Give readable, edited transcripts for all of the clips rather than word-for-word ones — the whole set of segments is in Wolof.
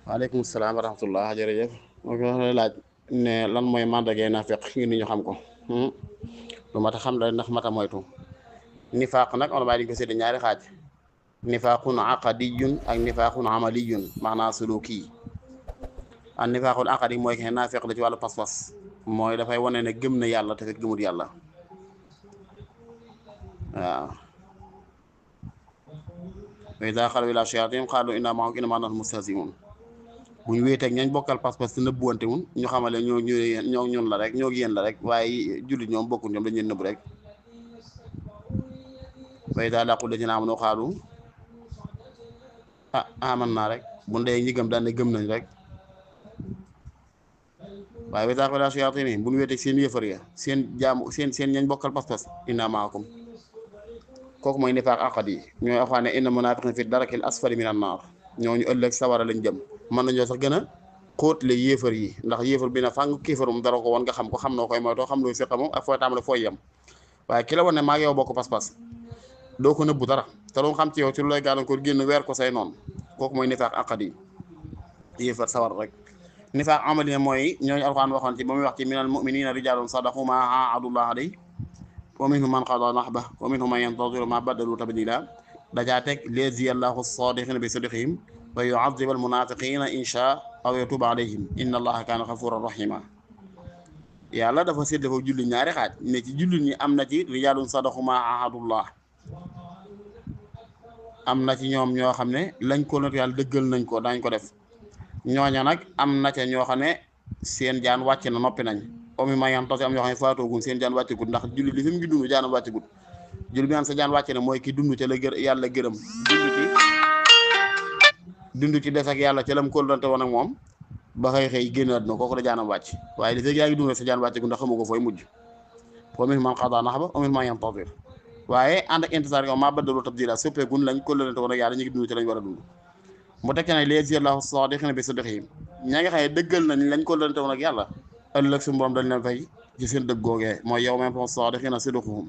waaleykum salaam wa rahmatullah jërëjëf moo ko laaj ne lan mooy màndargay naafeq ngir nit ñu xam ko lu mat a xam la ndax mat a moytu nifaaq nag on dañu ko séddee ñaari xaaj nifaaqun aqadiyun ak nifaaqun amaliyun maanaam suluki ak nifaaqun aqadi mooy ke naafeq la ci wàllu pas-pas mooy dafay wane ne gëm na yàlla te fekk gëmut yàlla waaw wa izaa xalaw ilaa shayaatiin qaaluu innaa ma'akum innamaa nahnu mustahzi'uun bu ñu wéeteeg ñañ bokkal pas-pas te nëbbuwante wun ñu xamale ñoo ñun la rek ñoo yéen la rek waaye jullit ñoom bokkul ñoom dañu leen nëbb rek wa izaa laqul laziina aamanuu qaaluu aamannaa rek bu ndee ñi gëm daan ne gëm nañ rek waaye wa izaa xalaw ilaa shayaatiin bu ñu wéeteeg seen yëfar ya seen ñañ bokkal pas-pas innaa ma'akum kooku mooy nifaaq aqadi ñooy waxaa ne inna munaafiqiina fi darakil asfali mina naar ñooñu ëllëg sawara lañ jëm mën nañoo sax gën a xóotle yéefar yi ndax yéefar bi na fàng kéefarum dara ko woon nga xam ko xam noo koy moytoo xam looy fiqa moom ak fooy tàmbale fooy yem waaye ki la woon ne maa ngi yow bokk pas-pas doo ko nëbbu dara te lu xam ci yow ci lu lay gàllankoor génn weer ko say noonu kooku mooy nifaaq aqadi yéefar sawar rek nifaaq amali ne mooy ñooñu alxuraan waxoon ci ba muy wax ci minal mu'miniina rijaalun sadaqu maa aahadullah alayhi wa minhum man qadaa nahbahu wa minhum man yantazir maa baddalu tabdiila dajaa teg liyajziya llaahu s-saadiqiina bi sidqihim wa yu'adhiba al-munaafiqiina in shaa aw yatuuba alayhim inna allaha kaana ghafuuran rahiima yàlla dafa sédd dafa julli ñaari xaaj ne ci jullit ñi am na ci rijaalun sadaqu maa aahadullah am na ci ñoom ñoo xam ne lañ ko nat yàlla dëggal nañ ko dañ ko def ñooña nag am na ca ñoo xam ne seen jaan wàcc na noppi nañ omi mayantasi am ñoo xam ne faatoogun seen jaan wàccegut ndax julli li fi mu ngi dund jaanam wàccegut julli bi naan sa jaan wàcce ne mooy ki dund ca la yàlla gërëm dund ci des ak yàlla ca lam kóllante woon ak moom ba xëy génn àdduna kooku da jaanam wàcc waaye li fekk yaa ngi dund sa jaan wàccegut ndax xamu ko fooy mujj wa minhum man qadaa nahbahu wa minhum man yantazir waaye ànd ak intisaar yow maa baddalu tabdiila soppeegun lañ kóllante woon ak yàlla ñu ngi dund ci lañ war a dund mu tekki nag liyajziya llaahu s-saadiqiina bi sidqihim ña nga xam ne dëggal nañ lañ kóllante woon ak yàlla ëllëg suñu borom dañ leen fay ci seen dëgg googee mooy yawma yanfa'u s-saadiqiina sidquhum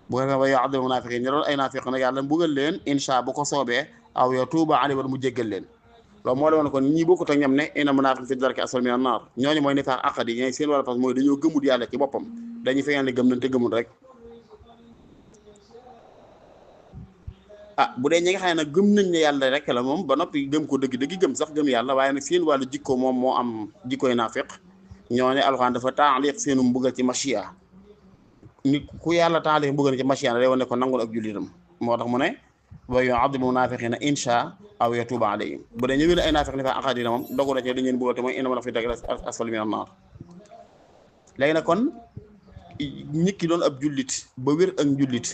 bu ko defee ba yu'adhibu munaafiqiin ñi doon ay naafiq nag yàlla mbugal leen insha bu ko soobee aw yatuuba alayhim mu jéggal leen loolu moo la woon kon ñi bokkut ak ñoom ne inna munaafiqiina fi darki asfali mina naar ñooñu mooy nifaaq aqadi ñooy seen wàllu fas mooy dañoo gëmut yàlla ci boppam dañuy feeñal ne gëm nañ te gëmut rek bu dee ñi nga xam ne nag gëm nañ ne yàlla rek la moom ba noppi gëm ko dëgg gëm sax gëm yàlla waaye nag seen wàllu jikko moom moo am jikkoy naafiq ñooñu alxuraan dafa taaliq seenu mbugal ci machia nit ku yàlla taaliq mbugal ci machia day wane ko nangul ak jullitam moo tax mu ne wa yu'adhibu munaafiqiina insha aw yatuuba alayhim bu dee ñu wér ay naafiq ni fa aqadina moom dogu na ci dañu leen mbugal te mooy inna man fi darki asfali mina naar léegi nag kon nit ki doon ab jullit ba wér ak njullit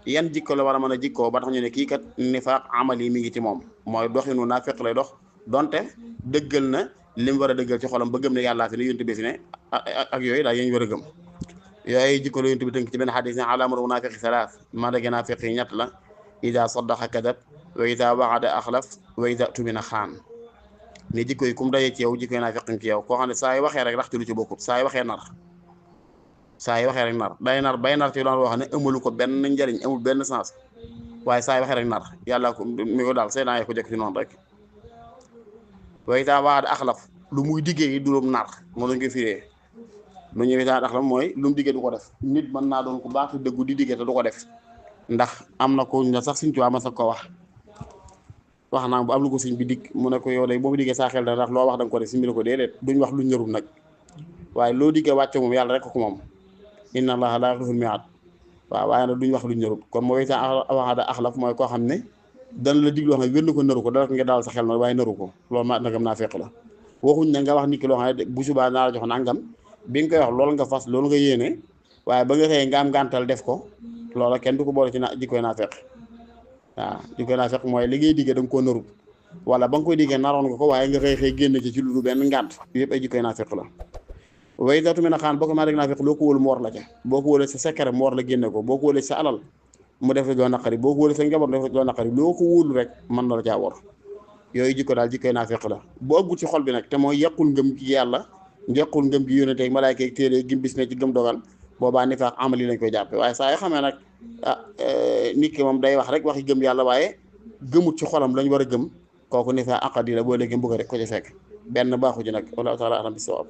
yan jikko la war a mën a jikkoo ba tax ñu ne kii kat nifaaq amali mi ngi ci moom mooy doxinu naafiq lay dox donte dëggal na li mu war a dëggal ci xolam ba gëm ne yàllaa fi ne yonent bi fi ne ak yooyu daal yéen war a gëm yooyu jikko la yonent bi tënk ci benn xadis ne alaamatu munaafiqi salaas mandarga naafiq yi ñett la ida saddaqa kadab wa ida waxada axlaf wa ida tumina xaan ne jikko yi kum daje ci yow jikko yi naafiq ci yow koo xam ne saa yi waxee rek rax ci lu ci bokkut saa yi waxee rek nar day nar bay nar ci doon wax ne amalu ko benn njariñ amul benn sens waaye saa yi waxee rek nar yàlla ko mi ko daal seen naa ko jëkk ci noonu rek wayta waada axlaf lu muy diggee yi duróom nar moo lañ koy firee lu ñuy wayta axlaf mooy lu mu diggee du ko def nit mën naa doon ku baax te dëggu di diggee te du ko def ndax am na ko na sax suñ tuwaa ma sax ko wax naa bu am lu ko suñ bi dig mu ne ko yow day boobu diggee saa xel da ndax loo wax da nga ko def suñ bi ne ko déedéet duñ wax lu ñërul nag waaye loo diggee wàcce moom yàlla rek ko moom inna allaha laa yuxliful mii'aad waaw waaye nag duñ wax lu ñërul kon mooy wayta waada axlaf mooy koo xam ne dana la dig loo xam ne wér na ko naru ko dara nga daal sa xel na waaye naru ko loolu ma nagam naa fekk la waxuñ ne nga wax nit ki loo xam ne bu subaa naa la jox nangam bi nga koy wax loolu nga fas loolu nga yéene waaye ba nga xëyee nga am gàntal def ko loola kenn du ko boole ci jikkoy naa fekk waaw jikkoy naa fekk mooy li ngay diggee da nga koo narut wala ba nga koy diggee naroon nga ko waaye nga xëy génn ci lu benn ngànt yëpp ay jikkoy naa fekk la way datu mi na xaan boo ko maa dégg naa fekk loo ko wóolu mu war la ca boo ko wóolee sa secret mu war la génne ko boo ko wóolee sa alal mu def la doo naqari boo ko wóolee sa njaboot def la doo naqari loo ko wóolu rek mën na la caa war yooyu jikko daal jikkoy naa fekk la bu ëggut ci xol bi nag te mooy yàqul ngëm gi yàlla yàqul ngëm gi yónnate malaayka ak téere gim bis ne ci gëm dogal boobaa nifaaq amali lañ koy jàppe waaye saa yoo xamee nag nit ki moom day wax rek waxi gëm yàlla waaye gëmut ci xolam lañ war a gëm kooku nifaa aqadi la boo léegi mbuga rek ko ci fekk benn baaxu ji nag wallahu taala alam bi sawab